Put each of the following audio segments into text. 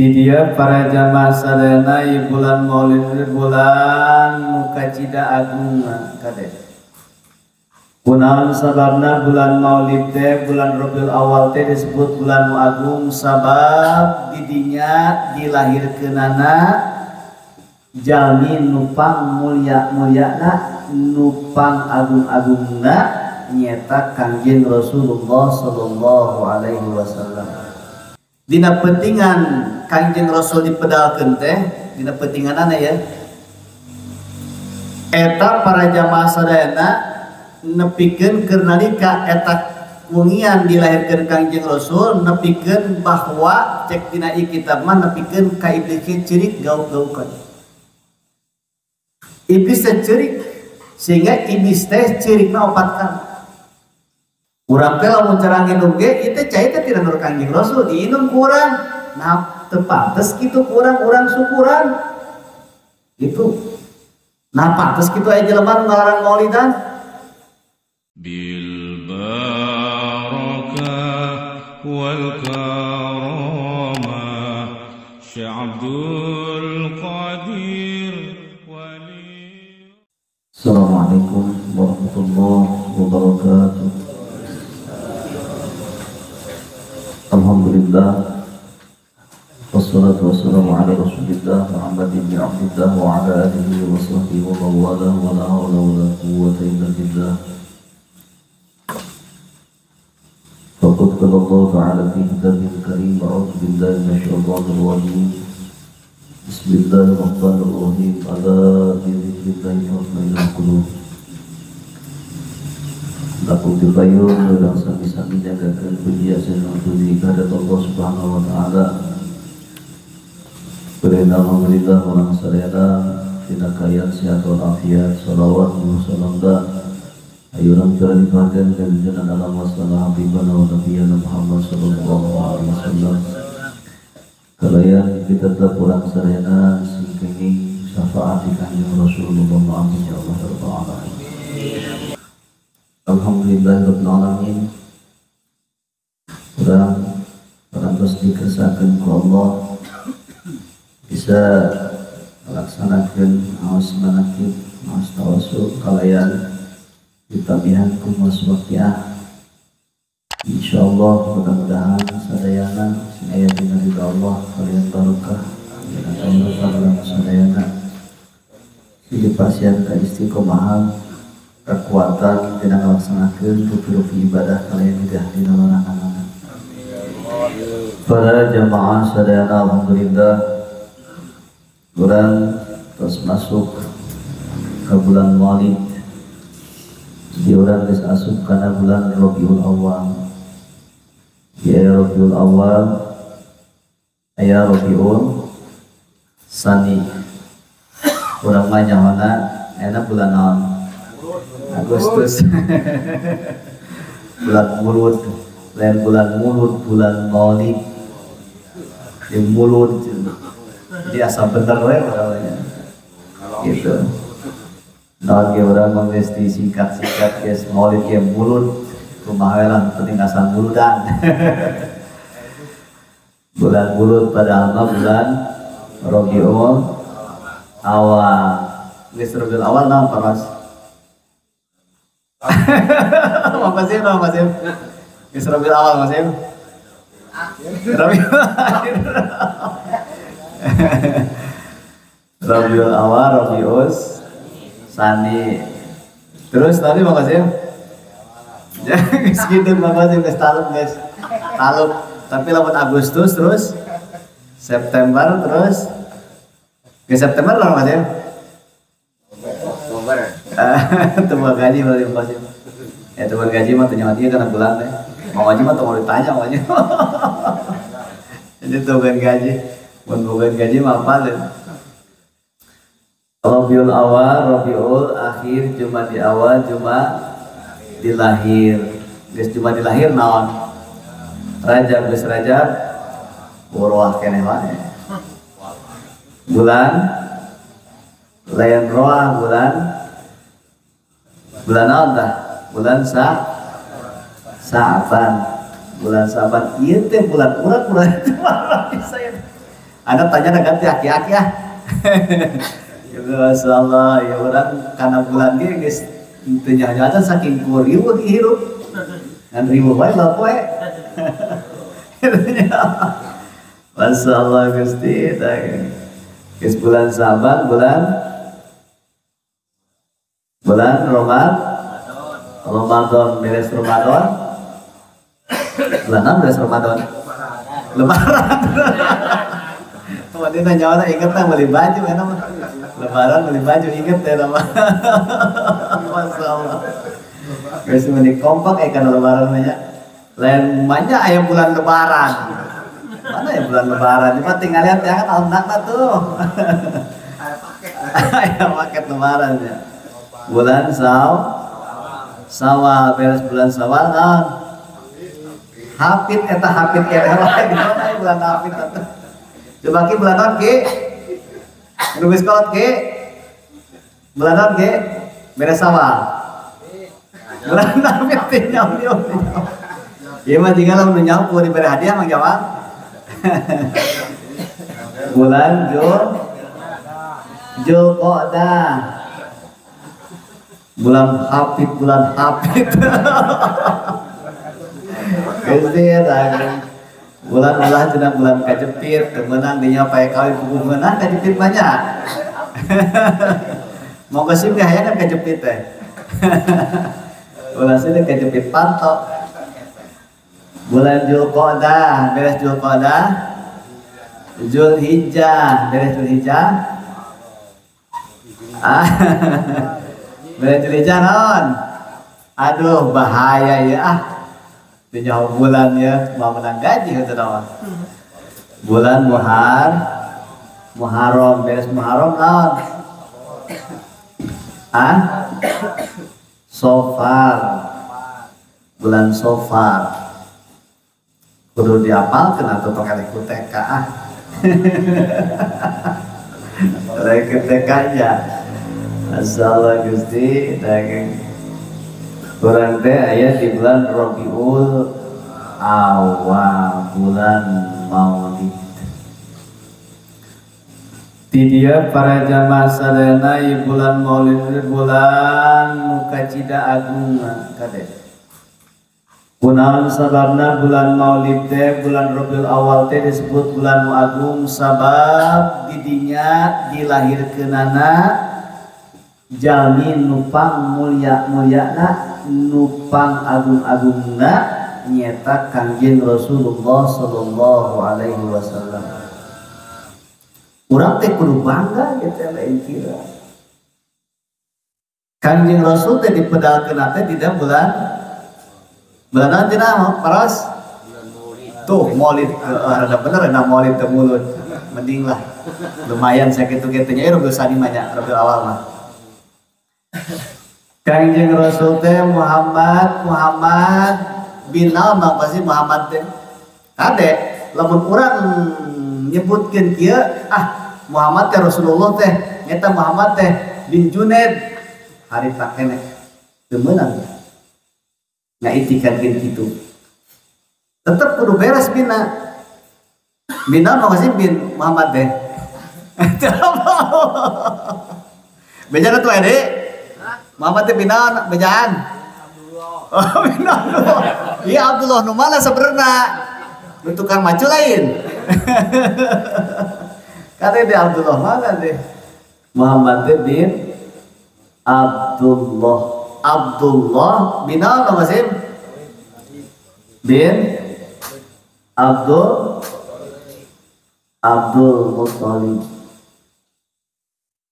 Di dia para jamaah sadayana bulan Maulid bulan mukacida agung kade. Kunaon sababna bulan Maulid teh bulan Rabiul Awal teh disebut bulan nu agung sabab didinya dilahirkeunana jalmi nu pang mulia-muliana nu pang agung-agungna nyata Kangjeng Rasulullah sallallahu alaihi wasallam. Dina pentingan Kangjeng Rasul dipedalkeun teh dina pentinganana ya eta para jamaah sadayana nepikeun keur nalika eta wengian dilahirkeun Kangjeng Rasul nepikeun bahwa cek dina ieu kitab mah nepikeun ka iblis ceurik gauk-gaukeun. Iblis teh ceurik sehingga iblis teh ceurikna opat kali. Urang teh lamun cara nginum ge ieu teh cai teh tina nur Kangjeng Rasul diinum ku urang. Nah teu pantes kitu ku urang, urang syukuran. Gitu. Nah pantes kitu aya jelema nu ngalarang maulidan. Bil barakah wal karamah Syekh Abdul Qadir wali. Assalamualaikum warahmatullahi wabarakatuh. Alhamdulillah wassalatu wassalamu ala rasulillah Muhammad ibn Abdillah wa ala alihi wa sahbihi wa man walah wa la hawla wa la quwwata illa billah. Faqad qala Allah ta'ala fi kitabihil karim, a'udzu billahi minasy syaithanir rajim. Bismillahirrahmanirrahim. Ala bi dzikrillahi tatmainnul qulub. Lakum dipayun urang sami-sami nyagakeun puji sareng puji kehadirat Allah Subhanahu wa taala. Perintah alhamdulillah urang sadayana dina kaayaan sehat walafiat, salawat wa salam da ayo urang curah dipahakeun ka junjungan alam wasallam habibana wa nabiyana Muhammad sallallahu alaihi wasallam. Kalayan kita tetap urang sadayana sing kenging syafaat di Kanjeng Rasulullah, amin ya Allah rabbal alamin. Alhamdulillahirabbil alamin. Urang parantos dikersakeun ku Allah bisa melaksanakeun aos manakib, aos tawasul kalayan ditabihan ku waswaqiah. Insyaallah mudah-mudahan sadayana sing aya dina ridha Allah kalian barokah dina Allah sadayana. Sing dipasihan ka istiqomahan kekuatan dina ngalaksanakeun rupi-rupi ibadah kalian tidak dina larangan. Para jamaah sadayana alhamdulillah urang terus masuk ke bulan Maulid. Di urang geus asup kana bulan Rabiul Awal. Di aya Rabiul Awal aya Rabiul Sani. Urang mah nyahona ayeuna bulan naon? Agustus. Bulan Mulud, lain bulan Mulud, bulan Maulid. Di Mulud. Jadi asa bener we orangnya. Gitu. Naon ge urang mah geus disingkat-singkat geus Maulid ge Mulud, kumaha we lah penting asal muludan. Bulan Mulud padahal mah bulan Rabiul Awal. Geus Rabiul Awal naon Pak Mas? Apa sih, Mas? Geus Rabiul Awal, Mas. Rabiul Akhir. Rabiul Awal, Rabiul Sani. Terus tadi Mas ya? Geus kitu Mas geus taluk guys. Taluk. Tapi lamun Agustus terus September terus ke September lah Mas ya? Temu gaji berarti Mas. Ya temu gaji mah teu nyawa karena bulan teh. Mau gaji mah teu mau ditanya maunya. Jadi temu gaji, mun boga gaji mah apa teh. Rabiul Awal, Rabiul Akhir, Jumadi Awal, Jumadi Lahir. Geus Jumadi Lahir naon? Rajab geus Rajab urwah keneh wae. Bulan lain roah bulan bulan naon tah? Bulan Sa'ban. Bulan Sa'ban ieu teh bulan urang-urang teh saya. Anda tanya ganti aki-aki ah. Gitu masyaallah ya urang kana bulan ge geus teu nyaho-nyaho saking ku riweuh hirup. Ngan riweuh wae lah poe. Masyaallah Gusti geus bulan Saban, bulan Ramadan, beres Ramadan. Bulan beres Ramadan. Lebaran. Kemudian nanya inget lah beli baju kan Lebaran beli baju inget ya nama. Masyaallah. Geus meuni kompak kana lebaran mah. Lain banyak aya bulan lebaran. Mana ya bulan lebaran? Cuma tinggal lihat ya kan alhamdulillah tuh. Aya paket lebaran ya. Bulan Sawal beres bulan Sawal naon? Hafid eta hafid keneh wae bulan hafid atuh. Coba ki bulan naon ki? Nu geus kolot ki? Bulan naon ki? Beres Sawal. Bulan hafid teh nyaho. Ieu mah jiga lamun nyaho dibere hadiah mah jawab. Bulan Julqa'dah. Bulan hafid, bulan hafid. Gusti eta bulan ulah cenah bulan kajepit, teu meunang dinya pae kawin kudu meunang kajepit banyak. Mau kasih ge hayang kan kajepit teh. Ulah sih kajepit panto. Bulan Julqa'dah, beres Julqa'dah, Zulhijjah, beres Zulhijjah. Ah. Beres Zulhijjah naon? Aduh bahaya ya ah. Di bulan ya mau menang gaji heuh mah. Bulan Muharram, beres Muharram naon? Ah? Sofar. Bulan Sofar. Kudu diapalkeun atuh tong eleh ku TK ah. Eleh ku TK nya. Masyaallah Gusti, daging urang teh aya di bulan Rabiul Awal, bulan Maulid. Di dia para jamaah sadayana ieu bulan Maulid bulan mukacida agung kade. Kunaon sababna bulan Maulid teh bulan Rabiul Awal teh disebut bulan nu agung sabab didinya dilahirkeunana jalmi nupang mulia-muliana nupang agung-agungna nyata Kangjeng Rasulullah sallallahu alaihi wasallam. Urang teh kudu bangga gitu lain kira. Kangjeng Rasul teh dipedalkeun teh dina bulan naon cenah paros? Tuh Maulid rada bener na Maulid teh mulut. Mending lah. Lumayan sakitu kitu nya Rabiul Sani mah nya Rabiul Awal mah. Kangjeng Rasul teh Muhammad bin naon bang pasti Muhammad teh. Kade lamun urang nyebutkeun kieu ah Muhammad teh Rasulullah teh nyata Muhammad teh bin Junaid harita keneh teu meunang ngaitikadkeun kitu. Tetep kudu beres bina. Bina mah pasti bin Muhammad teh. Bejana tuh ade. Muhammad teh bina bejaan. Abdullah. Oh, bin Abdullah. Iya Abdullah nu mana sebenarnya? Nu tukang macu lain. Kata dia Abdullah mana deh? Muhammad teh bin Abdullah. Abdullah bin apa Masim? Bin Abdul Muttalib.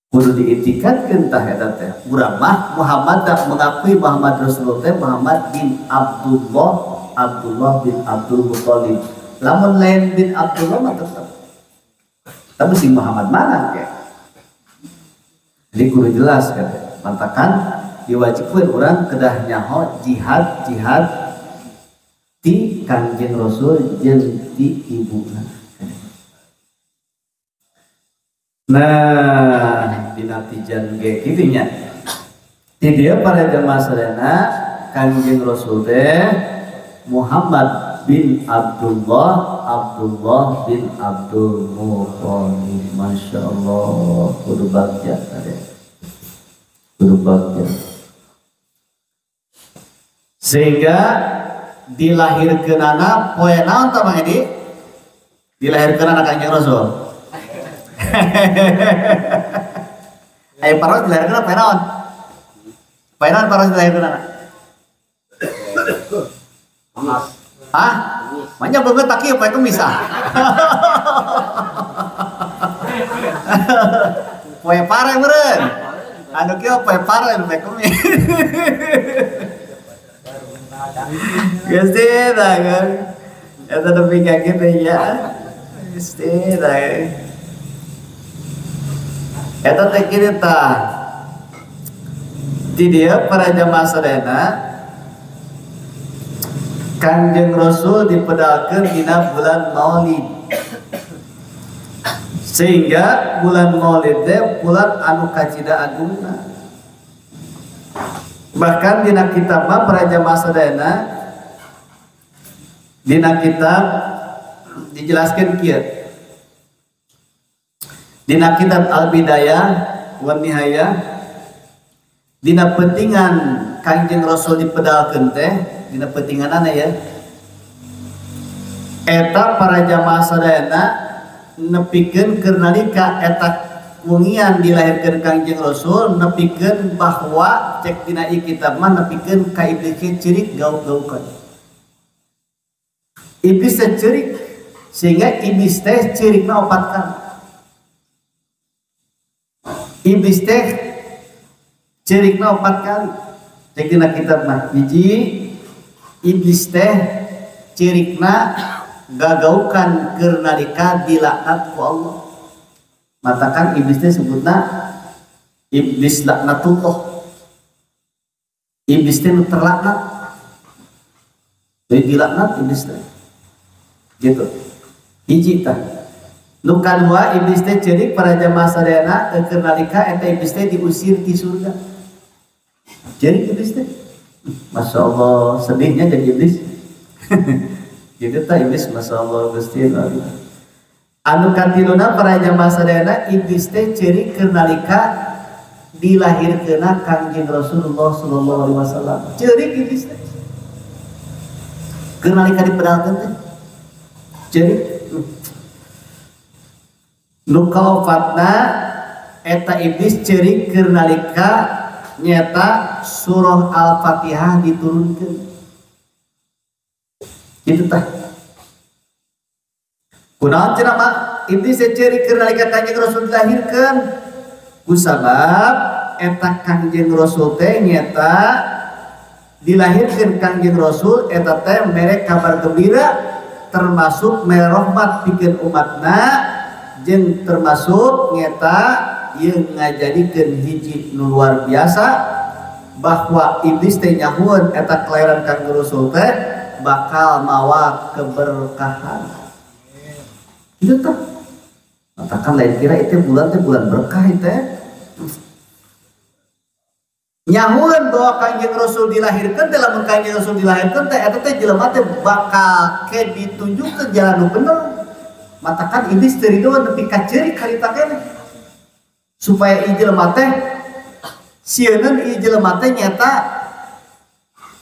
Kudu diitikadkeun tah eta teh. Urang mah Muhammad tak mengakui Muhammad Rasulullah teh Muhammad bin Abdullah, Abdullah bin Abdul Muttalib. Lamun lain bin Abdullah mah tetep. Tapi si Muhammad mana ke? Jadi kudu jelas kan. Mantakan diwajibkeun urang kedah nyaho jihad ti Kangjeng Rasul jeung ti ibuna. Nah, dina tijan ge kitu nya. Ti dieu para jamaah sadayana Kangjeng Rasul teh Muhammad bin Abdullah, Abdullah bin Abdul Muthalib. Masya Allah, kudu bagja tadi, kudu bagja. Sehingga dilahirkeunana poe naon tah Bang Edi? Dilahirkeunana Kanjeng Rasul. Ayo paros dilahirkeunana poe naon? Poe naon paros dilahirkeunana? Hah? Banyak banget tak kieu poe Kemis ah. Poe pare meureun. Anu kieu poe pare poe Kemis. Gusti tah kan. Eta nepi ka kitu ya. Gusti tah. Eta teh kieu tah. Di dieu para jamaah sadayana Kanjeng Rasul dipedalkeun dina bulan Maulid. Sehingga bulan Maulid teh bulan anu kacida agungna. Bahkan dina kitab mah para jamaah sadayana dina kitab dijelaskeun kieu. Dina kitab Al-Bidayah wan Nihayah dina pentingan Kanjeng Rasul dipedalkeun teh dina pentinganana ya. Eta para jamaah sadayana nepikeun keur nalika eta wengian dilahirkeun Kanjeng Rasul nepikeun bahwa cek dina ieu kitab mah nepikeun ka iblis ceurik gauk-gaukan. Iblis teh ceurik sehingga iblis teh ceurikna opat kali. Iblis teh ceurikna opat kali. Cek dina kitab mah hiji iblis teh ceurikna gagaukan keur nalika dilaknat ku Allah. Matakan iblis teh sebutna iblis laknatullah. Iblis teh nu terlaknat. Jadi dilaknat iblis teh. Gitu. Hiji tah. Nu kadua iblis teh ceurik para jamaah sadayana keur nalika eta iblis teh diusir ti surga. Ceurik iblis teh. Masya Allah, sedihnya jadi iblis. Gitu tah iblis, Masya Allah Gusti. Anu katiluna para jamaah sadayana iblis teh ceurik keur nalika dilahirkeunna Kangjeng Rasulullah sallallahu alaihi wasallam. Ceurik iblis teh. Keur nalika dipedalkeun teh. Ceurik. Nu kaopatna eta iblis ceurik keur nalika nyata surah Al-Fatihah diturunkan. Gitu tah. Kunaon cenah mah iblis teh ceurik keur nalika Kanjeng Rasul dilahirkeun. Kusabab eta Kanjeng Rasul teh nyata dilahirkeun Kanjeng Rasul eta teh mere kabar gembira termasuk mere rahmat pikeun umatna jeung termasuk nyata yang ngajadikeun hiji nu luar biasa bahwa iblis teh nyahueun eta kelahiran Kanjeng Rasul teh bakal mawa keberkahan. Itu tah. Matakan lain kira itu bulan teh bulan berkah itu. Nyahueun bahwa Kanjeng Rasul dilahirkeun teh lamun Kanjeng Rasul dilahirkeun teh eta teh jelema teh bakal ke ditunjukkeun jalan nu bener. Matakan iblis teh ridoan nepi ka ceurik harita keneh. Supaya ieu jelema teh sieun ieu jelema teh nyata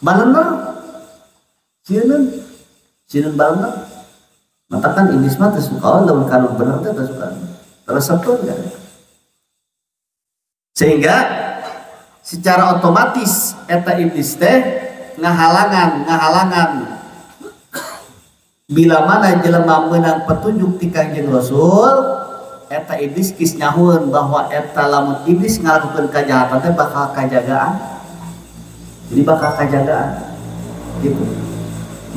balener. Sieun sieun balener. Matakan iblis mah teu suka lamun kanu bener teh teu suka. Teresepkeun kan. Sehingga secara otomatis eta iblis teh ngahalangan bila mana jelema meunang petunjuk ti Kanjeng Rasul eta iblis geus nyahueun bahwa eta lamun iblis ngalakukeun kajahatan teh bakal kajagaan. Jadi bakal kajagaan gitu.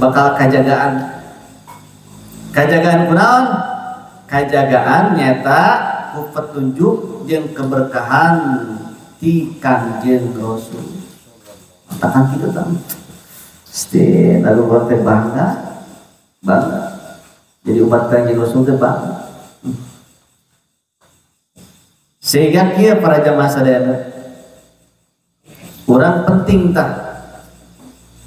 Bakal kajagaan. Kajagaan kunaon? Kajagaan nyata ku petunjuk jeung keberkahan ti Kanjeng Rasul. Katakan kitu tah. Ste, lalu urang teh bangga. Bangga. Jadi umat Kanjeng Rasul teh bangga. Sehingga kieu para jamaah sadayana urang penting tah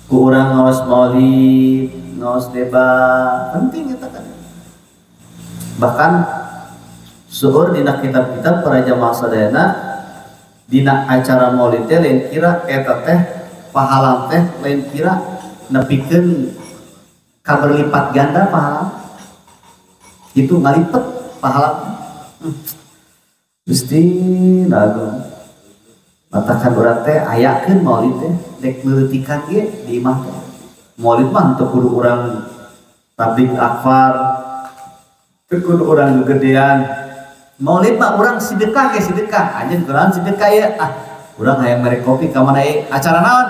ku urang ngaos maulid, ngaos debat penting eta kan. Bahkan seueur dina kitab-kitab para jamaah sadayana dina acara maulid teh lain kira eta teh pahala teh lain kira nepikeun ka berlipat ganda pahala. Itu ngalipet pahala. Gusti agung. Matakan urang teh ayakeun maulid teh dek leuletikan ge di imah teh. Maulid mah teu kudu urang tabligh akbar, teu kudu urang gegedean. Maulid mah urang sedekah ge sedekah, anjeun urang sedekah ya. Ah, urang hayang mere kopi ka mana ye? Acara naon?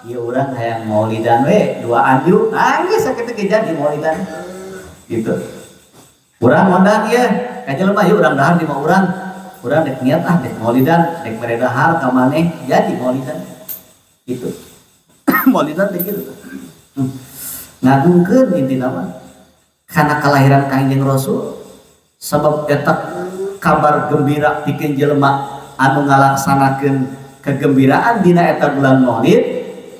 Ieu urang hayang maulidan we, duaan yuk. Ah, geus sakitu ge jadi maulidan. Gitu. Urang ngondang ieu, ka jelema yuk urang dahar di mah urang. Urang dek niat ah dek maulidan, dek mere dahar ka maneh jadi maulidan. Gitu. Maulidan teh kitu. Ngagungkeun intina mah kana kalahiran Kangjeng Rasul sabab eta kabar gembira pikeun jelema anu ngalaksanakeun kegembiraan dina eta bulan Maulid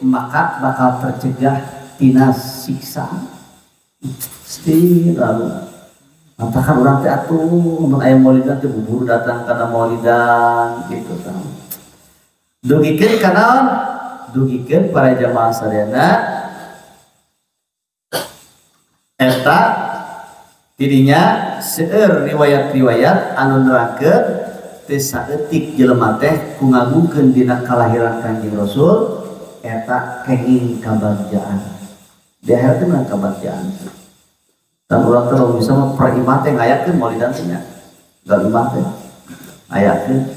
maka bakal tercegah tina siksa. Pasti lalu matakan urang teh atuh mun aya maulidan teh bubur datang kana maulidan gitu tah. Dugikeun kana dugikeun para jamaah sadayana eta tidinya seueur riwayat-riwayat anu nerangkeun teu saeutik jelema teh ku ngagungkeun dina kalahiran Kangjeng Rasul eta kenging kabagjaan. Di akhirat teh menang kabagjaan. Dan urang teh lamun bisa mah per imah teh ngayakeun maulidan teh nya. Gal imah teh ayakeun.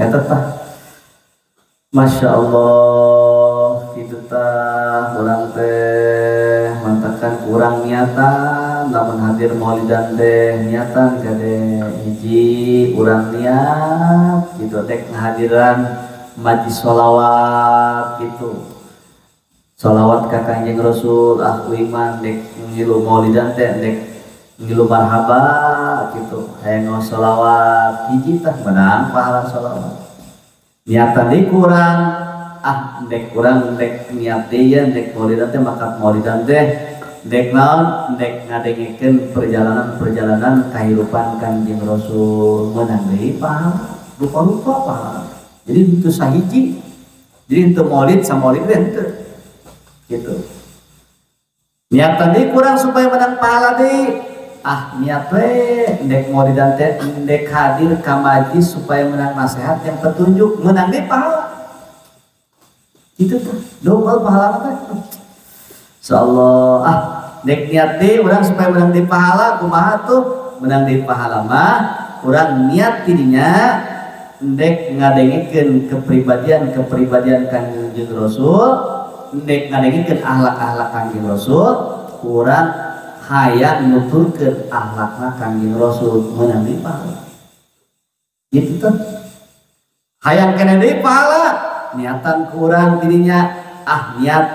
Eta tah. Masya Allah kitu tah urang teh mantakan kurang niatan lamun hadir maulidan teh niatan kade hiji urang niat gitu teh ngahadiran majlis sholawat gitu sholawat ka Kangjeng Rasul ah iman dek ngilu maulidan teh dek ngilu marhaba gitu hayang ngaos sholawat hiji tah menang pahala sholawat niatan deui kurang ah dek kurang dek niat deui ya dek maulidan teh maka maulidan teh dek naon dek ngadengekeun perjalanan-perjalanan kahirupan Kangjeng Rasul menang deui pahala rupa-rupa pahala. Jadi itu sahiji. Jadi itu maulid sama maulid teh gitu. Niatan deui kurang supaya menang pahala deui. Ah niat we dek maulidan teh dek hadir ka majlis supaya menang nasihat yang petunjuk menang deui pahala. Gitu tuh, double pahala teh. Insyaallah ah dek niat deui urang supaya menang deui pahala kumaha tuh? Menang deui pahala mah urang niat tidinya ndek ngadengekeun kepribadian-kepribadian Kangjeng Rasul, ndek ngadengekeun akhlak-akhlak Kangjeng Rasul, urang hayang nuturkeun akhlakna Kangjeng Rasul meunang deui pahala. Gitu tuh. Hayang keneh deui pahala, niatan ku urang dirinya ah niat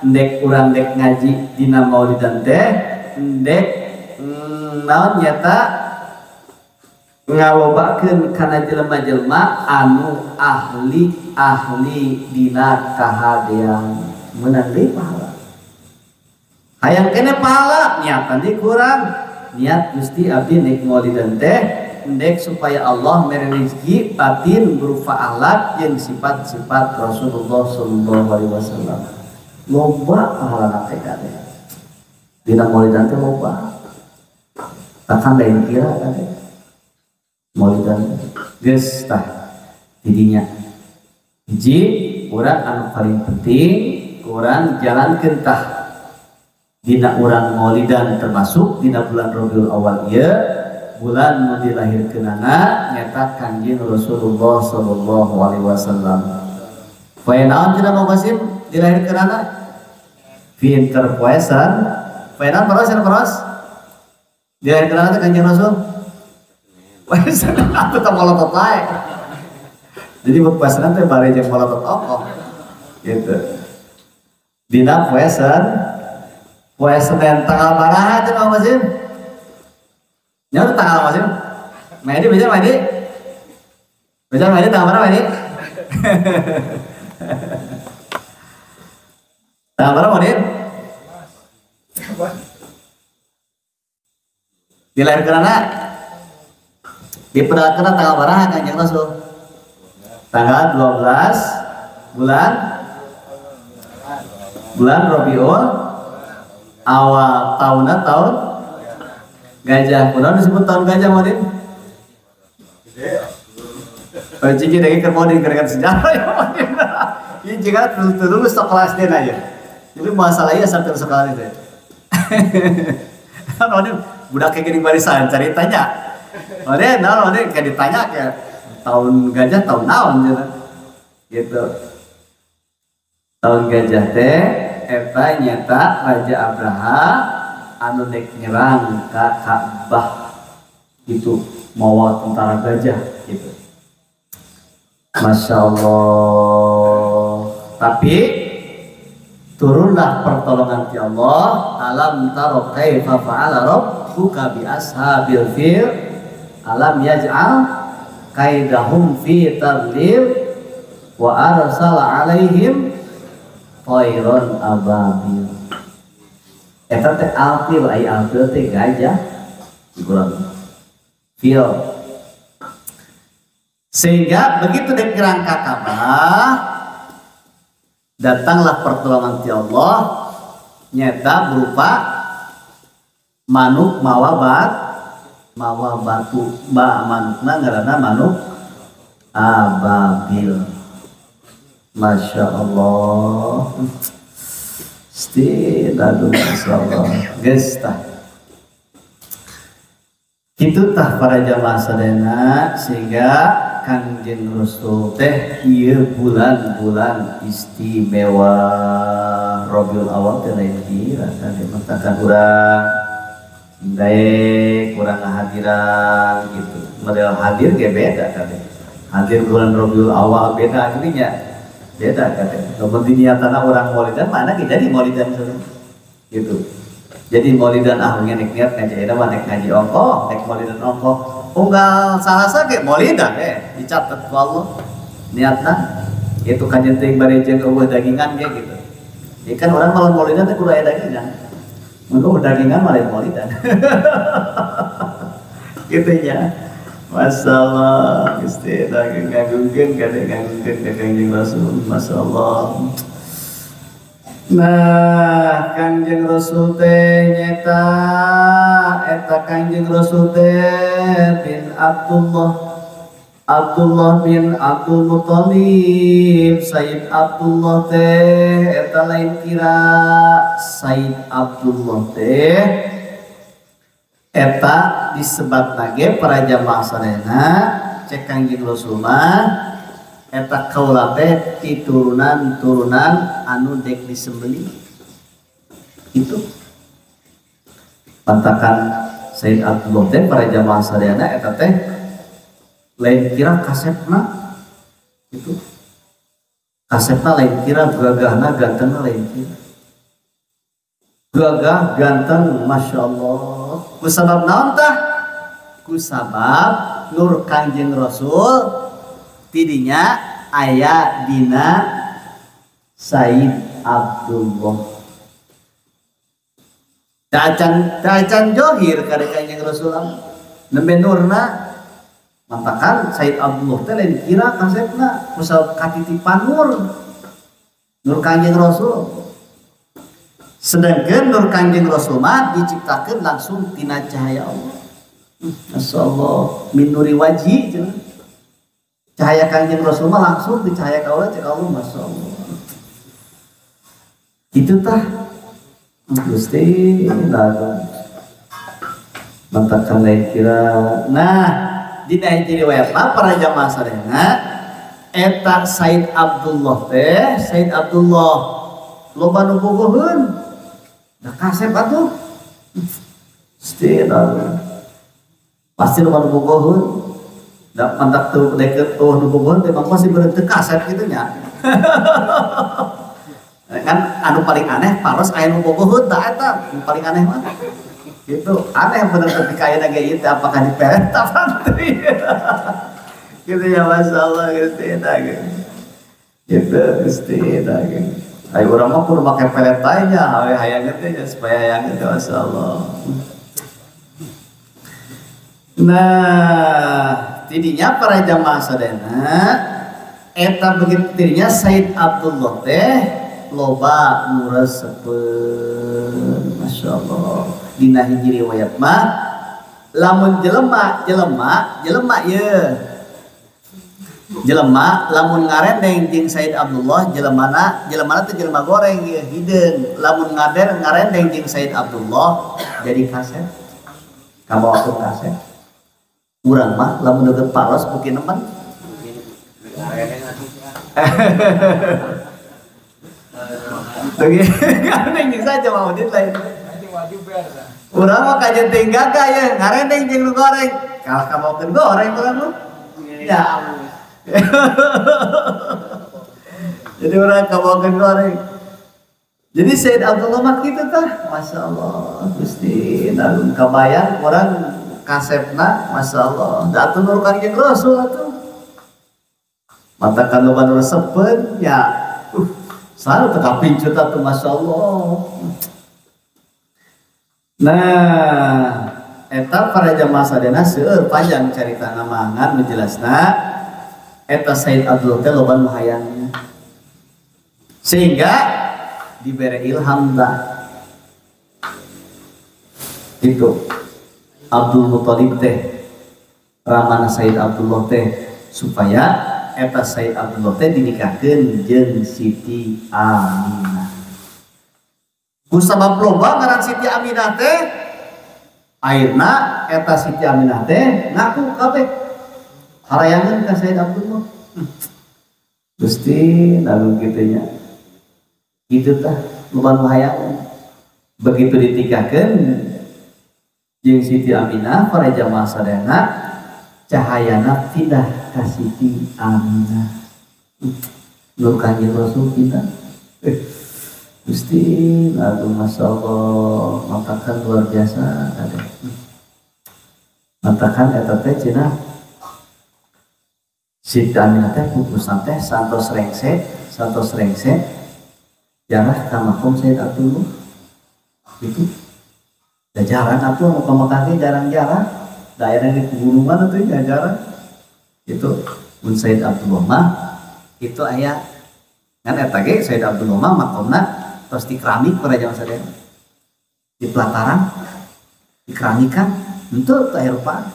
ndek urang dek ngaji dina maulidan teh ndek naon nyata ngalobakeun kana jelema-jelema anu ahli-ahli dina kahadean meunang deui pahala. Hayang keneh pahala niatan deui kurang niat Gusti abdi nek maulidan teh ndek supaya Allah mere rezeki batin berupa akhlak jeung sifat-sifat Rasulullah sallallahu alaihi wasallam. Loba pahala teh kade. Dina maulidan teh loba. Takkan lain kira kade. Maulidan geus tah didinya. Hiji urang anu paling penting urang jalankeun tah dina urang maulidan termasuk dina bulan Rabiul Awal ieu bulan nu dilahirkeunana nyata Kangjeng Rasulullah sallallahu alaihi wasallam. Poe naon cenah Mang Qasim dilahirkeunana? Pinter poesan. Poe naon paros cenah paros? Dilahirkeunana teh Kangjeng Rasul. Poesan atuh teh molotot wae. Jadi buat poesan teh bare jeung molotot ongkoh. Gitu. Dina poesan poe Senin tanggal baraha cenah Mang Qasim? Nyaho tanggal Mas. Medi bisa Medi? Bisa Medi tanggal berapa Medi? Tanggal berapa Medi? Dilahirkeunana diperkenalkan tanggal berapa Kanjeng Rasul? Tanggal 12 bulan bulan Rabiul Awal, tahunna tahun gajah. Kunaon disebut tahun gajah modin? Oh, ciki lagi keur modin keur sejarah ya modin. Ieu jika lulus sekolah SD aja. Jadi masalahnya sampai sekolah itu. Kan modin budak kayak gini barisan ceritanya. Modin, nah modin kayak ditanya kayak tahun gajah tahun naon gitu. Gitu. Tahun gajah teh eta nyata Raja Abraha anu dek nyerang ka Ka'bah gitu, mawa tentara gajah gitu. Masya Allah. Tapi turunlah pertolongan ti Allah. Alam taro kaifa fa'ala rabbuka bi ashabil fil alam yaj'al kaidahum fi tadlil wa arsala alaihim tayron ababil. Eta teh alfil, ai alfil teh gajah kurang fil. Sehingga begitu dek nyerang ka Ka'bah, datanglah pertolongan ti Allah nyata berupa manuk mawa bat mawa batu ba manukna ngaranna manuk ababil. Masya Allah. Aduh, Masya Allah. Geus tah. Kitu tah para jamaah sadayana, sehingga Kangjeng Rasul teh ieu bulan-bulan istimewa Rabiul Awal teh lain kira kan mentakan urang daek kurang kehadiran gitu. Model hadir ge beda kan. Hadir bulan Rabiul Awal beda gini nya. Beda kan. Lamun diniatana urang maulidan mana ge jadi maulidan gitu. Jadi maulidan ah nek niat ngaji eta mah nek ngaji ongkoh, nek maulidan ongkoh. Unggal salasa ge maulidan dicatat ku Allah niatna. Itu kajen teuing bari jeung eueuh dagingan ge gitu. Ya kan orang malam maulidan teh kudu aya dagingan. Mun eueuh dagingan mah lain maulidan. Gitu nya. Masalah Gusti daging ngagungkeun kade ngagungkeun ka Kangjeng Rasul, masyaallah. Nah, Kangjeng Rasul teh nyata eta Kangjeng Rasul teh bin Abdullah, Abdullah bin Abdul Muthalib. Sayyid Abdullah teh eta lain kira Sayyid Abdullah teh eta disebat lagi para jamaah sadayana cek Kangjeng Rasul mah eta kaula teh ti turunan-turunan anu dek disembelih. Itu pantakan Sayyid Abdullah teh para jamaah sadayana eta teh lain kira kasepna itu kasepna lain kira gagahna gantengna lain kira gagah ganteng Masya Allah. Kusabab naon tah? Kusabab nur Kangjeng Rasul tidinya aya dina Sayyid Abdullah. Tacan johir kade Kangjeng Rasul nembe nurna. Mantakan Sayyid Abdullah teh lain kira kasepna kusabab katitipan nur nur Kangjeng Rasul. Sedangkan nur Kangjeng Rasul mah diciptakan langsung tina cahaya Allah. Masya Allah, min nuri wajhi cahaya Kangjeng Rasul mah langsung di cahaya kaula cek Allah, Masya Allah. Itu tah Gusti lagu mantakan lain kira. Nah, dina hiji riwayat mah para jamaah sadayana eta Sayyid Abdullah teh, Sayyid Abdullah loba nu bogoheun. Da kasep atuh. Gusti pasti loba nu bogoheun. Da pantak teu deket eueuh nu bogoheun teh mah pasti beureuh teu kasep kitu nya. Kan anu paling aneh paros aya nu bogoheun tah eta nu paling aneh mah. Gitu aneh bener ketika aya ge ieu teh apakah diperet apa teu. Gitu ya masyaallah Gusti eta. Gitu Gusti eta. Ayo urang mah kudu make pelet aja, hayang teh supaya hayang teh masyaallah. Nah, tidinya para jamaah sadayana eta begitu tidinya Said Abdullah teh loba nu resepeun. Masya Allah. Dina hiji riwayat mah lamun jelema jelema jelema ye jelema lamun ngarendeng jeung Said Abdullah jelemana jelemana teh jelema goreng ye hideung lamun ngader ngarendeng jeung Said Abdullah jadi kasep kabawakeun kasep. Urang mah lamun deukeut paros beuki nemen. Oke, ngarendeng jeung saja mah audit lain. Urang mah kajeun teh gagah ye ngarendeng jeung nu goreng. Kalah kabawakeun goreng urang mah. Ya. Jadi orang kabawakeun goreng. Jadi Said Abdullah mah kitu tah, Masya Allah, Gusti, lalu kabayang orang kasepna, Masya Allah, da atuh nur Kangjeng Rasul atuh. Matakan loba nu resepeun ya, selalu teu kapincut atuh, Masya Allah. Nah, eta para jamaah sadayana seueur panjang caritana mah ngan menjelasna eta Said Abdullah teh loba nu hayangna. Sehingga diberi ilham tah. Itu Abdul Muthalib teh ramana Said Abdullah teh supaya eta Said Abdullah teh dinikahkeun jeung Siti Aminah. Ku sabab loba ngaran Siti Aminah teh akhirna eta Siti Aminah teh ngaku kabeh harayangan ka Said Abdullah. Gusti lalu kitu nya. Kitu tah loba nu hayangan. Begitu ditikahkeun jeung Siti Aminah para jamaah sadayana cahayana pindah ka Siti Aminah. Nur Kangjeng Rasul pindah. Gusti lalu Masya Allah matakan luar biasa ada. Matakan eta teh cenah Siti Aminah teh pupusna teh santos rengse jarah ka makom Said Abdullah. Itu da jarang atuh nu ka Mekah ge jarang-jarang, daerah di pegunungan atuh ya jarang. Itu mun Said Abdullah mah itu aya ngan eta ge Said Abdullah mah makomna tos di keramik para jamaah sadayana. Di pelataran di keramikan henteu teu aya rupaan.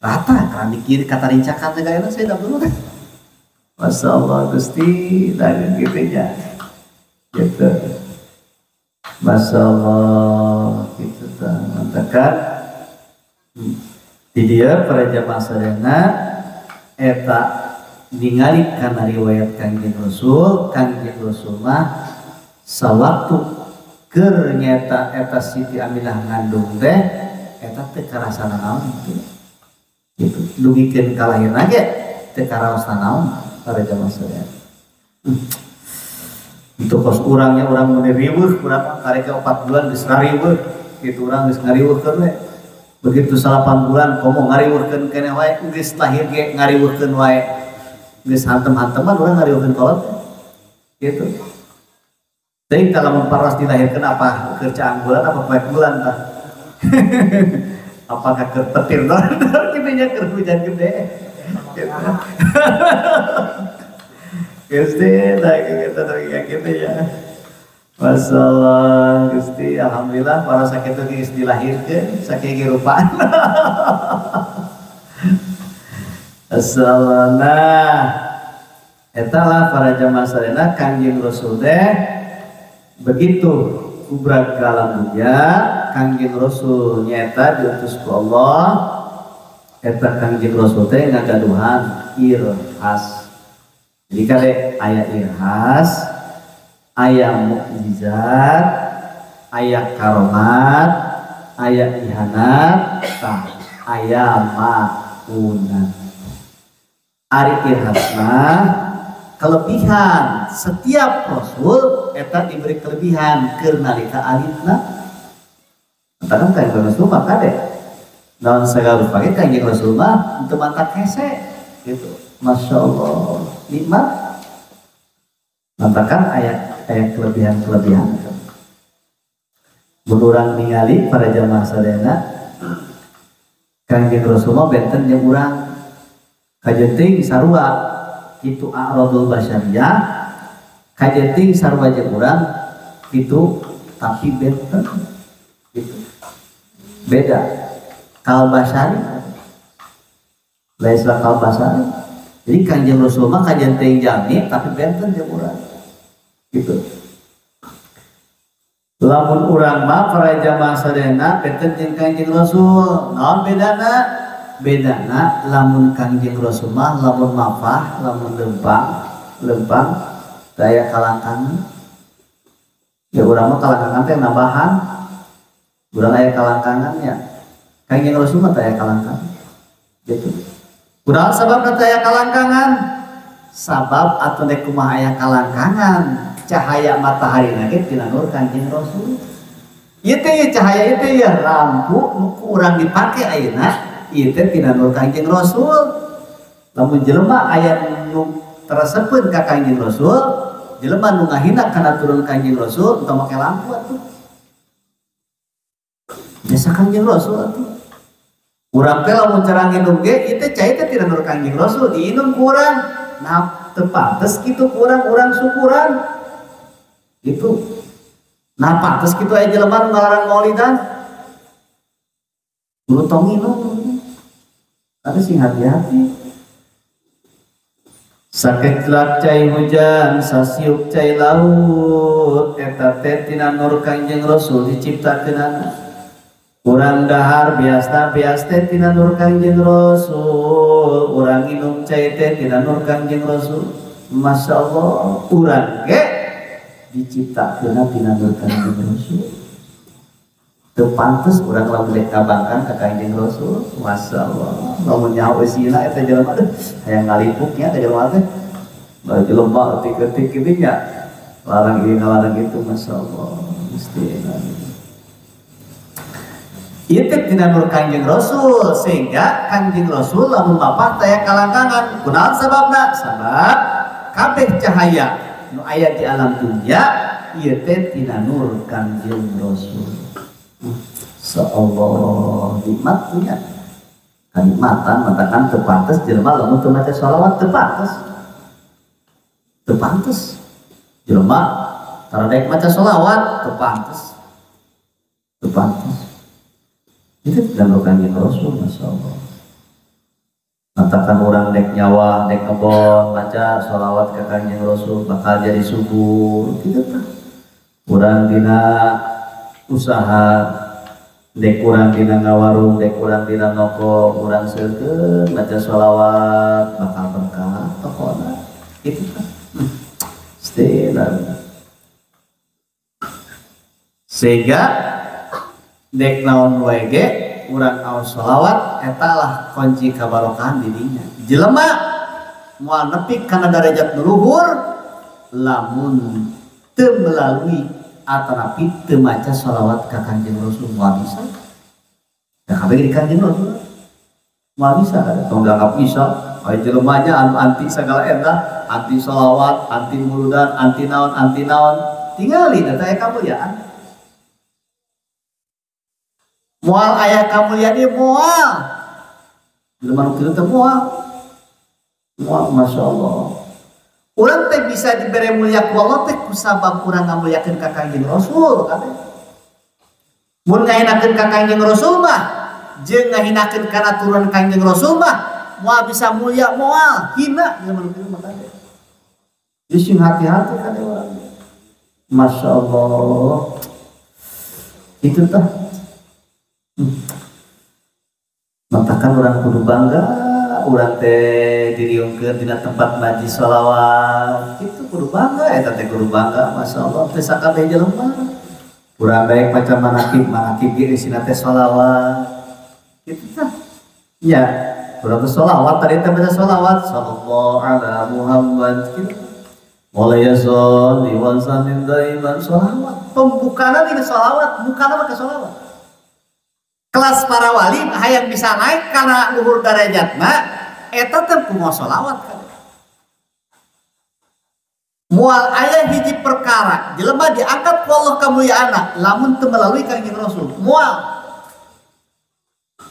Rata keramik ieu katarincakan nagara Said Abdullah teh. Masya Allah Gusti dageun kitu nya. Gitu. Masya Allah gitu tah mantapkan. Di dia para jamaah sadayana eta ningali kana riwayat Kangjeng Rasul, Kangjeng Rasul mah sawaktu keur nyata eta Siti Aminah ngandung teh eta teu karasana naon gitu. Gitu dugikeun kalahirna ge teu karaosna naon para jamaah sadayana. Untuk kos urangnya urang mun riweuh urang karek 4 bulan geus ngariweuh gitu urang geus ngariweuhkeun we. Begitu 8 bulan komo ngariweuhkeun keneh wae geus lahir ge ngariweuhkeun wae. Geus hantem-hanteman urang ngariweuhkeun kolot gitu. Teuing kalau paras dilahirkeun apa keur caang bulan apa poek bulan tah. Apakah keur petir dor kitu nya keur hujan gede. Gitu. Gusti, nah gitu, gitu ya. Masya Allah, Gusti, alhamdulillah para sakit itu geus dilahirkeun, sakieu rupaan. Assalamualaikum. Nah, eta lah para jamaah sadayana Kangjeng Rasul teh begitu kubrak ka alam dunya, Kangjeng Rasul nyata diutus ku Allah, eta Kangjeng Rasul teh ngagaduhan irhas. Jadi kade aya irhas, aya mukjizat, aya karomat, aya ihanat, tah aya maunat. Ari irhas mah kelebihan setiap rasul eta diberi kelebihan keur nalika alitna. Matakan Kangjeng Rasul mah kade naon sagala rupa ge Kangjeng Rasul mah teu mantak hese gitu. Masya Allah nikmat. Matakan ayat kelebihan-kelebihan. Mun urang ningali para jamaah sadayana Kangjeng Rasul mah benten jeung urang. Kajeun teuing sarua kitu a'radul basyariyah, kajeun teuing sarua jeung urang kitu tapi benten gitu. Beda. Kal basyari laisla kal basyari. Jadi Kangjeng Rasul mah kajeun teuing jami tapi benten jeung urang. Gitu. Lamun urang mah para jamaah sadayana benten jeung Kangjeng Rasul. Naon bedana? Bedana lamun Kangjeng Rasul mah lamun mafah, lamun lempang, lempang daya kalangkangan. Ya urang mah kalangkangan teh nambahan. Urang aya kalangkangan nya. Kangjeng Rasul mah taya kalangkangan. Gitu. Kunaon sababna taya kalangkangan? Sabab atuh nek kumaha aya kalangkangan? Cahaya matahari ge tina nur Kangjeng Rasul. Ieu teh cahaya ieu teh ya lampu nu ku urang dipake ayeuna ieu teh tina nur Kangjeng Rasul. Lamun jelema aya nu teresepeun ka Kangjeng Rasul, jelema nu ngahina kana turun Kangjeng Rasul entong make lampu atuh. Biasa Kangjeng Rasul atuh. Urang teh lamun cara nginum ge ieu teh cai teh tina nur Kangjeng Rasul diinum ku urang. Nah, teu pantes kitu ku urang, urang syukuran. Gitu. Nah, pantes kitu aya jelema nu ngalarang maulidan. Kudu tong nginum. Tapi sing hati-hati. Saketlak cai hujan, sasiup cai laut, eta teh tina nur Kangjeng Rasul diciptakeunana. Urang dahar biasa bias teh tina nur Kangjeng Rasul, urang nginum cai teh tina nur Kangjeng Rasul. Masya Allah, urang ge diciptakeunna tina nur Kangjeng Rasul. Teu pantes urang lamun dek kabangkan ka Kangjeng Rasul. Masya Allah, lamun nyaho eusina eta jelema teh hayang ngalipuknya ka jelema teh. Bari jelema ketik-ketik kitu nya. Larang ieu ngalarang itu, Masya Allah. Gusti. Ieu teh tina nur Kangjeng Rasul sehingga Kangjeng Rasul lamun mapah taya kalangkangan. Kunaon sababna? Sabab kabeh cahaya nu aya di alam dunia ieu teh tina nur Kangjeng Rasul. Seallah nikmat punya kanikmatan matakan teu pantes jelema lamun teu maca sholawat teu pantes. Teu pantes jelema tara daek maca sholawat teu pantes. Teu pantes. Itu tidak nur Kangjeng Rasul, Masya Allah. Matakan orang dek nyawa, dek kebon, baca sholawat ke Kangjeng Rasul bakal jadi subur, gitu tah. Urang dina usaha, dek urang dina ngawarung, dek urang dina noko, urang seukeun baca sholawat bakal berkah tokona, gitu tah. Sehingga dek naon wae ge urang aos sholawat eta lah kunci kabarokahan di dinya. Jelema moal nepi kana darajat nu luhur lamun teu melalui atanapi teu maca sholawat ka Kangjeng Rasul moal bisa. Da kabeh di Kangjeng Rasul moal bisa tong dianggap bisa. Aya jelema nya anu anti sagala eta, anti sholawat, anti muludan, anti naon, anti naon. Tingali eta aya kamulyaan. Moal aya kamulyaan ieu moal. Jelema nu kitu teh moal. Moal, Masya Allah. Urang teh bisa dibere mulia ku Allah teh kusabab urang ngamuliakeun ka Kangjeng Rasul kabeh. Mun ngahinakeun ka Kangjeng Rasul mah jeung ngahinakeun kana turun Kangjeng Rasul mah moal bisa mulia moal, hina jelema nu kitu mah kabeh. Jadi sing hati-hati kabeh urang. Masya Allah. Itu tah. Matakan orang kudu bangga, urang teh diriungkeun dina tempat majlis sholawat, itu kudu bangga, eta teh kudu bangga, Masya Allah, teh sakabeh jelema. Urang baik macam manakib, manakib ge isina teh sholawat, kitu tah. Ya, urang teh sholawat, tadi teh baca sholawat, sallallahu ala Muhammad, kitu. Mulai sholli wa sallim daiman sholawat. Pembukaan dina sholawat, bukana mah sholawat. Kelas para wali hayang bisa naik karena luhur darajatna eta teh kumaha sholawat kan. Moal aya hiji perkara jelema diangkat ku Allah kamuliaanna lamun teu melalui Kangjeng Rasul. Moal.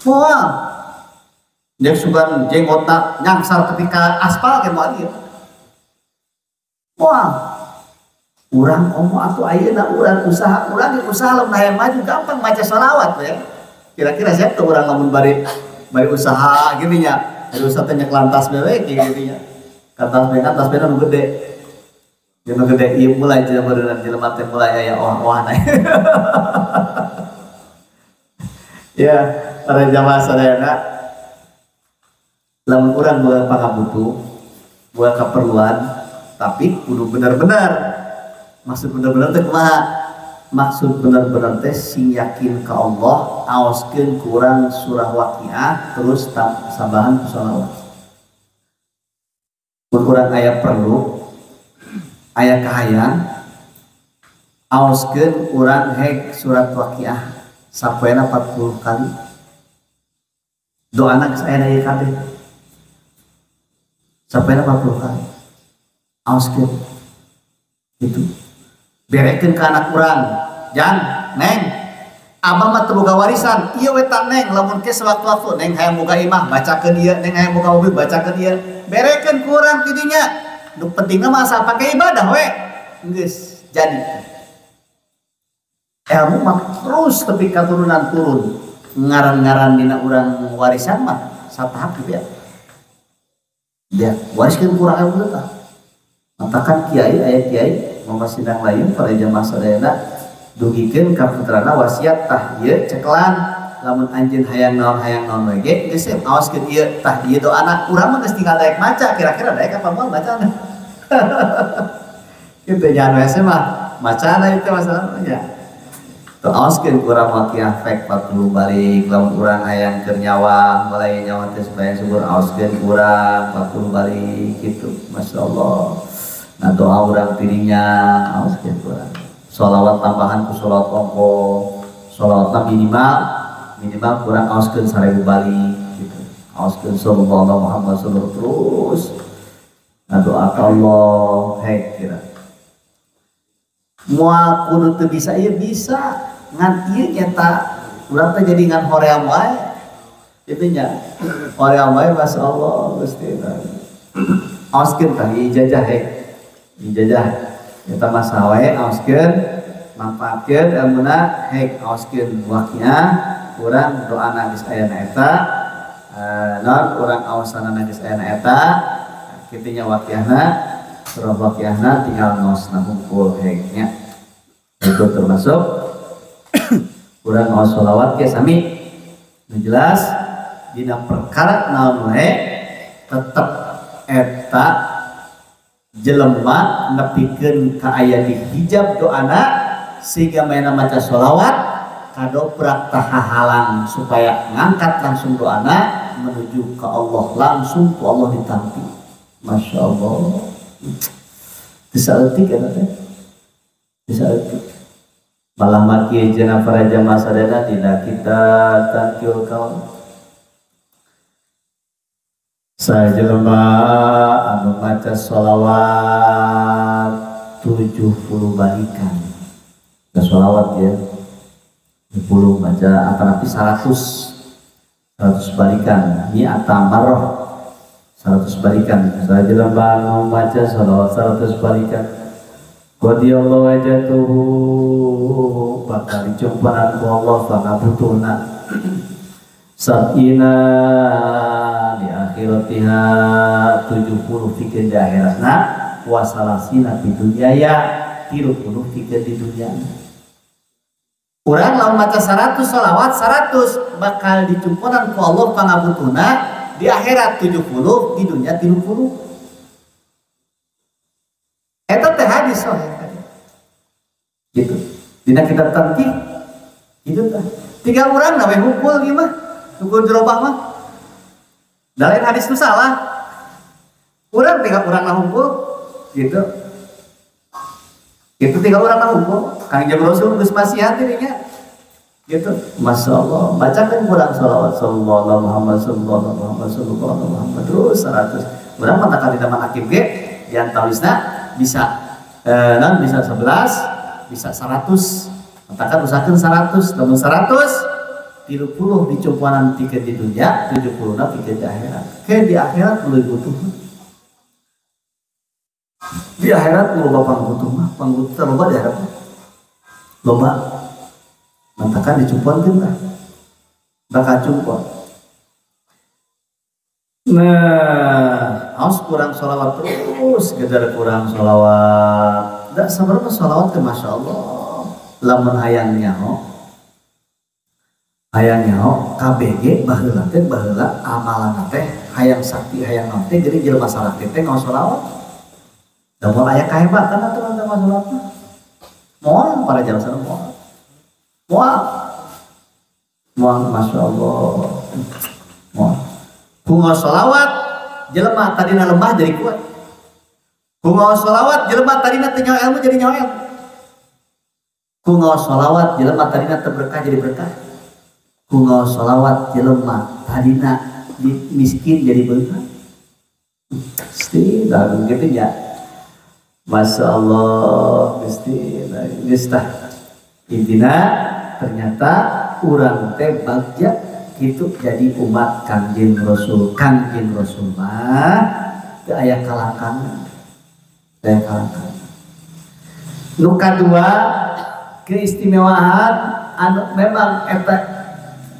Moal. Dia sugan jenggotna nyangsar ketika aspal ke moal ieu. Moal. Urang komo atuh ayeuna urang usaha, urang usaha lamun hayang maju gampang maca sholawat ya. Kira-kira siapa tuh urang lamun bari bari usaha gini nya. Bari usaha teh nyek lantas bewe kieu nya. Ka tas be kan tas be nu gede. Nu gede ieu mulai jelema jelema teh mulai aya oah-oahna. Ya, para jamaah sadayana, lamun urang boga pangabutuh, boga keperluan, tapi kudu bener-bener. Maksud bener-bener teh kumaha? Maksud bener-bener teh sing yakin ka Allah, aoskeun kurang surah Waqiah terus tambahan ku sholawat. Mun urang aya perlu, aya kahayang, aoskeun urang heg surat Waqiah sapoena 40 kali. Doana geus aya ieu kabeh. Sapoena 40 kali. Aoskeun. Gitu. Berekeun ka anak urang. Jang, Neng, abah mah teu boga warisan, ieu we tah Neng, lamun ke sewaktu-waktu Neng hayang boga imah, bacakeun ieu, Neng hayang boga mobil, bacakeun ieu. Berekeun ku urang ti dinya. Nu pentingna mah asal pake ibadah we. Geus jadi. Ilmu mah terus tepi katurunan turun. Ngaran-ngaran dina urang warisan mah satahap gitu ya. Ya, wariskeun ku urang ilmu teh. Matakan kiai aya kiai mama sidang lain para jamaah sadayana dugikeun ka putrana wasiat tah ieu cekelan lamun anjeun hayang naon we ge geus aoskeun ieu tah ieu doana urang mah geus tinggal daek maca kira-kira daek apa moal macana. Kitu nya anu hese mah macana itu masalahnya. Teu aoskeun ku urang Waqiah fek 40 balik lamun urang hayang keur nyawa mulai nyawa teh supaya subur aoskeun ku urang 40 balik kitu masyaallah. Nah doa urang tidinya aoskeun ku urang. Sholawat tambahan ku sholawat ongko, sholawatna minimal kurang aoskeun 1000 balik gitu. Aoskeun sallallahu Muhammad sallallahu terus. Nah doa ka Allah hek kira. Moal kudu teu bisa ieu bisa ngan ieu nyata urang teh jadi ngan hoream wae. Kitu nya. Hoream wae masyaallah Gusti. Aoskeun tah ijazah hek. Ijazah eta mah sawe aoskeun manfaatkeun ilmuna hek aoskeun Waqiah urang doana geus aya na eta naon urang aosanana geus aya na eta kitu nya Waqiahna surah Waqiahna tinggal ngaosna hungkul heknya itu termasuk urang ngaos sholawat ge sami nu jelas dina perkara naon wae tetep eta jelema nepikeun ka aya di hijab doana sehingga maena maca sholawat kadoprak tahahalang supaya ngangkat langsung doana menuju ke Allah langsung ku Allah ditampi. Masya Allah bisa leutik eta teh bisa leutik malah maki jana para jamaah sadayana dina kita tangkil kaum sajelema anu maca sholawat 70 balikan. Ke sholawat ya 70 baca atanapi 100 balikan. Ini atamarroh 100 balikan. Sajelema anu maca sholawat 100 balikan. Qadiyallahu wajatuhu bakal dijumpanan ku Allah pangabutuhna. Sab'ina di akhiratiha 70 pikeun di akhiratna wa salasina di dunya ya 30 pikeun di dunya. Urang lamun maca 100 sholawat 100 bakal dicumponan ku Allah pangabutuhna di akhirat 70 di dunya 30. Eta teh hadis sahih. Gitu. Dina kitab Tanqih gitu tah. Tiga urang na we hukul ieu mah. Hukum jerobah mah. Da lain hadis nu salah. Urang tinggal urang lah hungkul gitu. Itu tinggal urang lah hungkul. Kangjeng Rasul geus masihan dirinya. Gitu. Masya Allah. Bacakan kurang sholawat sallallahu Muhammad sallallahu Muhammad sallallahu Muhammad terus 100. Urang mah tak dina manaqib ge di antawisna bisa non bisa 11, bisa 100. Matakan usahakeun 100, lamun 100 30 dicumpuanan pikeun di dunya, 70 na pikeun di akhirat. Ke di akhirat leuwih butuh. Di akhirat loba pangbutuh mah, pangbutuh loba di akhirat. Loba. Mantakan dicumpuankeun tah. Bakal cumpuan. Nah, harus kurang sholawat terus, gedar kurang sholawat. Dak sabarapa sholawat teh Masya Allah. Lamun hayang nyaho, hayang nyaho KBG baheula teh baheula amalan teh hayang sakti hayang naon teh jadi jelema salaki teh ngaos sholawat. Da moal aya kahebatan atuh teh ngaos sholawat. Moal para jalma sana moal. Moal. Moal Masya Allah. Moal. Ku ngaos sholawat jelema tadina lemah jadi kuat. Ku ngaos sholawat jelema tadina teu nyaho ilmu jadi nyaho ilmu. Ku ngaos sholawat jelema tadina teu berkah jadi berkah. Ku ngaos sholawat jelema tadina miskin jadi beunghar. Gusti dalam kitu nya. Masya Allah Gusti geus tah. Intina ternyata urang teh bagja gitu jadi umat Kangjeng Rasul. Kangjeng Rasul mah teu aya kalangkangan. Teu aya kalangkangan. Nu kadua keistimewaan anu memang eta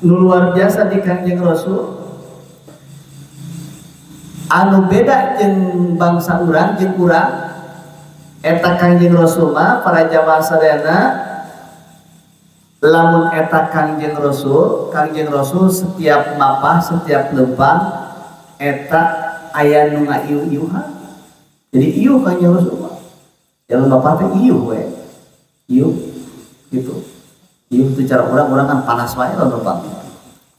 nu luar biasa di Kangjeng Rasul anu beda jeung bangsa urang jeung urang eta Kangjeng Rasul mah para jamaah sadayana lamun eta Kangjeng Rasul setiap mapah setiap lempang eta aya nu ngaiuh-iuhan. Jadi iuh Kangjeng Rasul mah. Jalan mapah teh iuh we. Iuh gitu. Iuh itu cara urang-urang kan panas wae lamun lempang.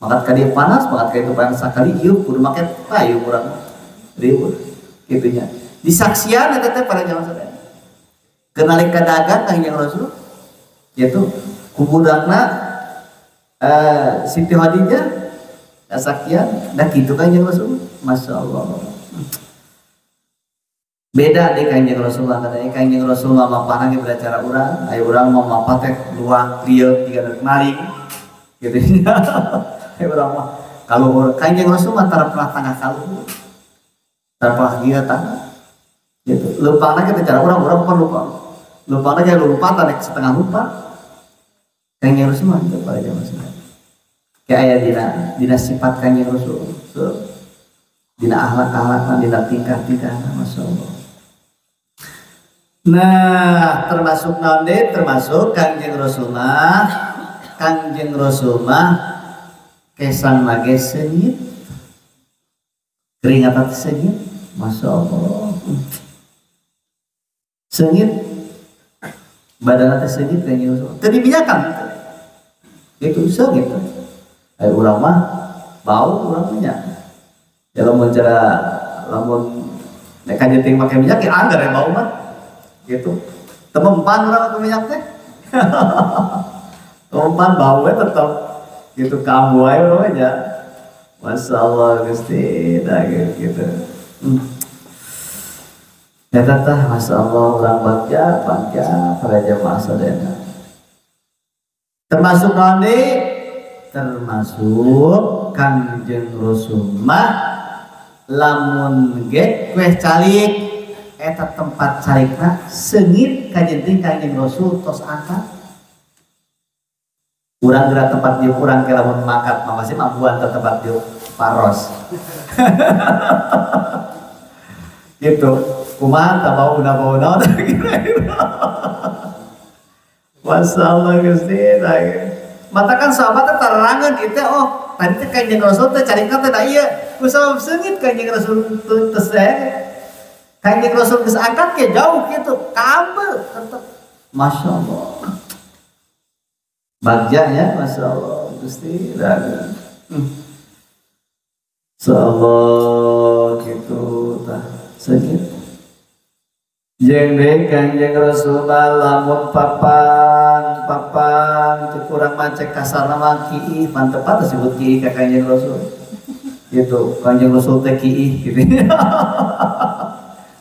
Mangkat ka dieu panas, mangkat ka itu panas sakali iuh kudu make payung urang. Riweuh kitu nya. Disaksian eta teh para jamaah sadaya. Kenalik ka dagang Kangjeng Rasul kitu. Kubudakna Siti Khadijah kasakian da kitu Kangjeng Rasul. Masya Allah. Beda deh Kangjeng Rasul mah katanya Kangjeng Rasul mah mapahna ge beda cara urang. Aya urang mah mapah teh luak lieu jiga rek maling gitu nya. Aya urang mah kaluhur. Kangjeng Rasul mah tara pernah tangah kaluhur. Tara pernah ieu tangah. Gitu. Leumpangna kita cara urang, urang pan lupa. Leumpangna ge lumpatan rek setengah lupa. Kangjeng Rasul mah itu para jamaah sadaya. Kayak aya dina sifat Kangjeng Rasul. So, dina akhlak-akhlakna, dina tingkah-tingkahna, Masya Allah. Nah, termasuk naon deui? Termasuk Kangjeng Rasul mah, Kangjeng Rasul mah kesang lage seungit. Keringatan seungit, Masya Allah. Seungit badan teh seungit Kangjeng Rasul. Teu diminyakan. Gitu seungit. Ai urang mah bau urang minyak. Ya lamun cara lamun nek kanjeting make minyak ya anggar ya bau mah. Gitu. Temempan urang make minyak teh. Temempan bau we tetep gitu kambu wae urang nya. Masya Allah Gusti dah gitu. Eta tah Masya Allah urang bagja bagja para jamaah sadayana. Termasuk naon deui? Termasuk Kangjeng Rasul mah lamun ge kue calik eta tempat calikna seungit kajenting Kangjeng Rasul tos angkat. Urang geura tempat dieu urang ke lamun mangkat mah masih mambuan teh tempat dieu paros. Gitu. Kumaha tah bau na bau naon kira-kira. Masya Allah Gusti. Mata kan sahabat teh tarangan itu oh tadi teh Kangjeng Rasul teh carikna teh da ieu ku sabab seungit Kangjeng Rasul teu teh Kangjeng Rasul geus angkat ke jauh gitu kambe tetep Masya Allah bagja ya Masya Allah Gusti dan Masya Allah gitu tah seungit. Jeung deui Kangjeng Rasul lamun papang papang teu kurang macek kasarna mah kiih pan tepat disebut kiih ka Kangjeng Rasul. Gitu Kangjeng Rasul teh kiih gitu.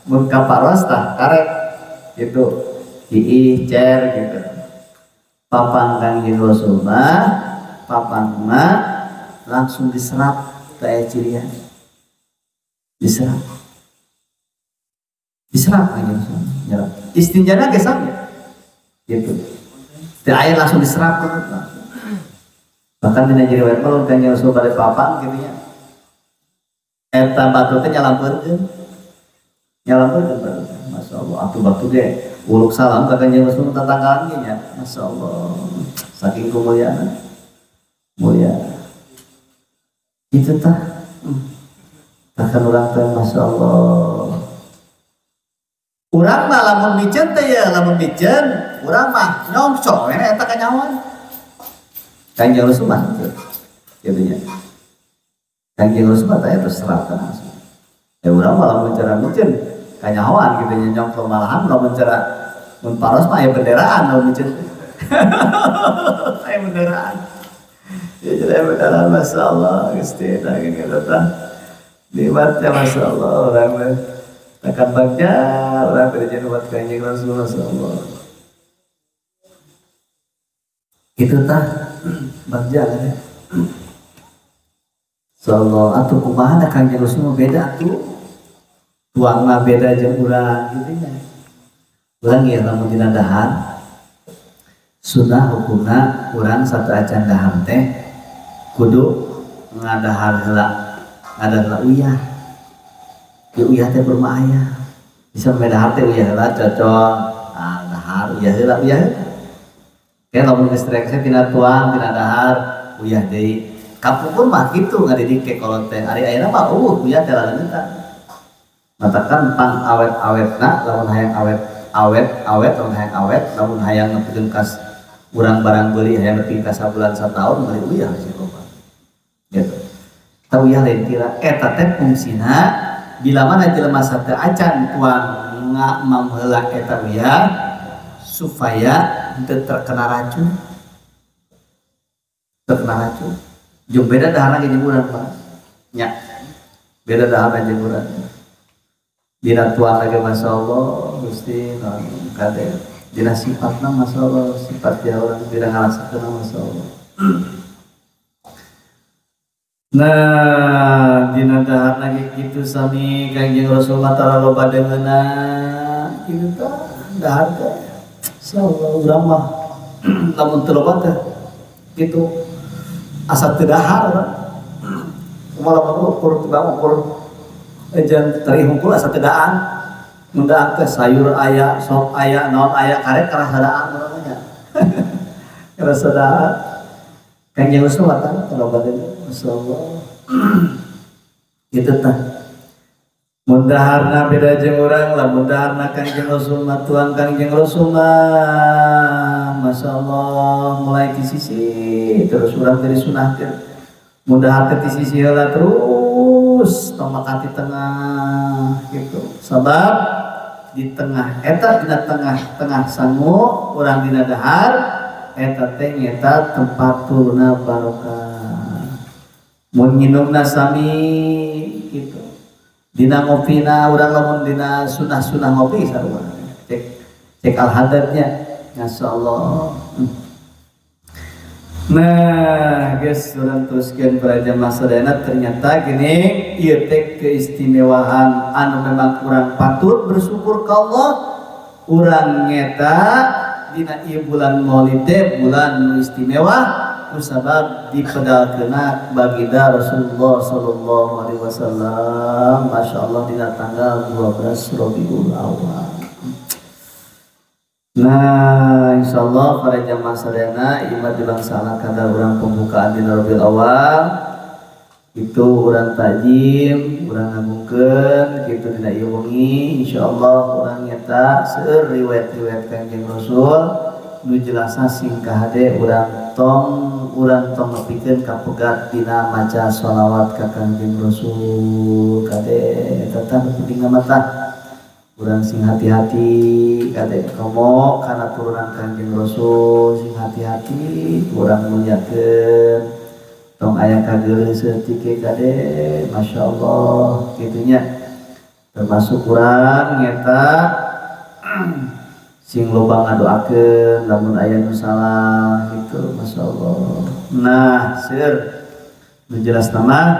Mun ka paros tah karek gitu kiih cer gitu. Papang Kangjeng Rasul mah papangna langsung diserap teu aya cirian. Diserap. Diserap aja nyerap. Istinjana ge sami. Gitu. Teu aya langsung diserap langsung. Bahkan dina riwayat mah Kanjeng Rasul bade papang kitu nya. Eta batu teh nyalampeurkeun. Nyalampeurkeun batu teh. Masyaallah atuh batu ge uluk salam ka Kanjeng Rasul tatangkalan ge nya. Masyaallah saking kemuliaan. Mulia. Itu tah. Bahkan urang teh masyaallah. Urang mah lamun miceun teh ya, lamun miceun urang mah nyongso we eta kanyahoan. Kanjeng Rasul mah teu. Kitu nya. Kanjeng Rasul mah teh eta seratan langsung. Ya urang mah lamun cara miceun kanyahoan kitu nya nyongso malahan lamun cara mun paros mah aya benderaan lamun miceun. Aya benderaan. Ya jadi aya benderaan masyaallah Gusti eta gini eta. Nikmatnya masyaallah urang mah. Tekan bagja urang teh umat Kanjeng Rasul masyaallah. Kitu tah bagja kan ya. Insyaallah atuh kumaha da Kanjeng Rasul mah beda atuh. Tuangna beda jeung urang kitu nya. Urang ieu lamun dina dahar sunah hukumna urang sateuacan dahar teh kudu ngadahar heula, ngadahar heula uyah. Di uyah teh kurma aya. Bisa dahar teh uyah heula cocok. Ah dahar uyah heula uyah heula. Kayak lamun geus rek tina tuang tina dahar uyah deui. Kapungkur mah kitu ngadidik ke kolot teh. Ari ayeuna mah eueuh uyah teh laleuneutan. Matakan pang awet-awetna lamun hayang awet awet awet lamun hayang awet lamun hayang nepikeun kas urang barang beuli hayang nepi ka sabulan sataun meuli uyah sih loba. Gitu. Tah uyah lain kira eta teh fungsina bila mana jelema sateuacan tuang ngamam heula eta uyah supaya henteu terkena racun. Terkena racun. Jeung beda daharna ge jeung urang Pak. Nya. Beda daharna jeung urang. Dina tuang lagi masyaallah Gusti kade. Dina sifatna masyaallah sifat dia urang dina ngarasakeun masyaallah. Nah, dina daharna ge kitu sami Kanjeng Rasul mah tara loba deungeunna kitu tah dahar teh. Insyaallah urang mah lamun teu loba teh kitu asa teu dahar urang. Kumaha lamun ukur teu ukur ejan teri hungkul asa teu daan. Mun daan teh sayur aya, sop aya, naon aya karek karasa daan urang mah nya. Karasa daan. Kanjeng Rasul mah tara loba deungeun masyaallah. Kitu tah. Mun daharna beda jeung urang, lamun daharna Kanjeng Rasul mah tuang Kanjeng Rasul mah masyaallah mulai ti sisi terus urang teh disunahkeun. Mun dahar teh ti sisi heula terus tong makan di tengah gitu. Sabab di tengah eta dina tengah-tengah sangu urang dina dahar eta teh nyeta tempat turuna barokah. Mun nginumna sami gitu. Dina ngopina urang lamun dina sunah-sunah ngopi sarua. Cek cek al-hadatnya masyaallah. Nah, guys, urang teruskeun belajar sadayana ternyata gini ieu teh keistimewaan anu memang urang patut bersyukur ka Allah. Urang nyeta dina ieu bulan Maulid teh bulan nu istimewa kusabab dipedalkeuna baginda Rasulullah sallallahu alaihi wasallam masyaallah dina tanggal 12 Rabiul Awal. Nah, insyaallah para jamaah sadayana ieu di bangsa kadar urang pembukaan dina Rabiul Awal itu urang takjim, urang ngagungkeun kitu dina ieu wengi insyaallah urang nyata seueur riwayat-riwayat Kanjeng Rasul nu jelasna sing kahade urang tong nepikeun kapegat dina maca sholawat ka Kanjeng Rasul kade eta tah nu penting mah tah urang sing hati-hati kade komo kana turunan Kanjeng Rasul sing hati-hati urang mulyakeun tong aya kageuleuh saeutik ge kade masyaallah kitu nya termasuk urang nyata Sing loba ngadoakeun lamun aya nu salah gitu, masyaallah. Nah, seur nu jelas nama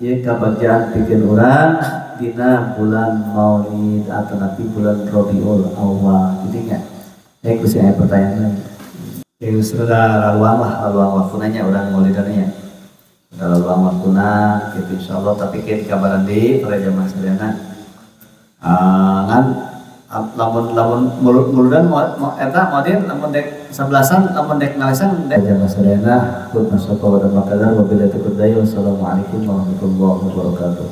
ieu kabagjaan pikeun urang dina bulan Maulid atau nabi bulan Rabiul Awal. Gitu nya. Ku aya pertanyaan. Ya sudah laluang lah, laluang waktuna nya urang maulidan nya. Udah laluang waktuna gitu insyaallah, tapi keun kabaran deui para jamaah sadayana. Ngan lamun lamun muludan eta modin lamun dek sebelasan lamun dek ngalesan dek jamaah sadayana kut masapa wa makadar wa billahi taufiq. Wassalamualaikum warahmatullahi wabarakatuh.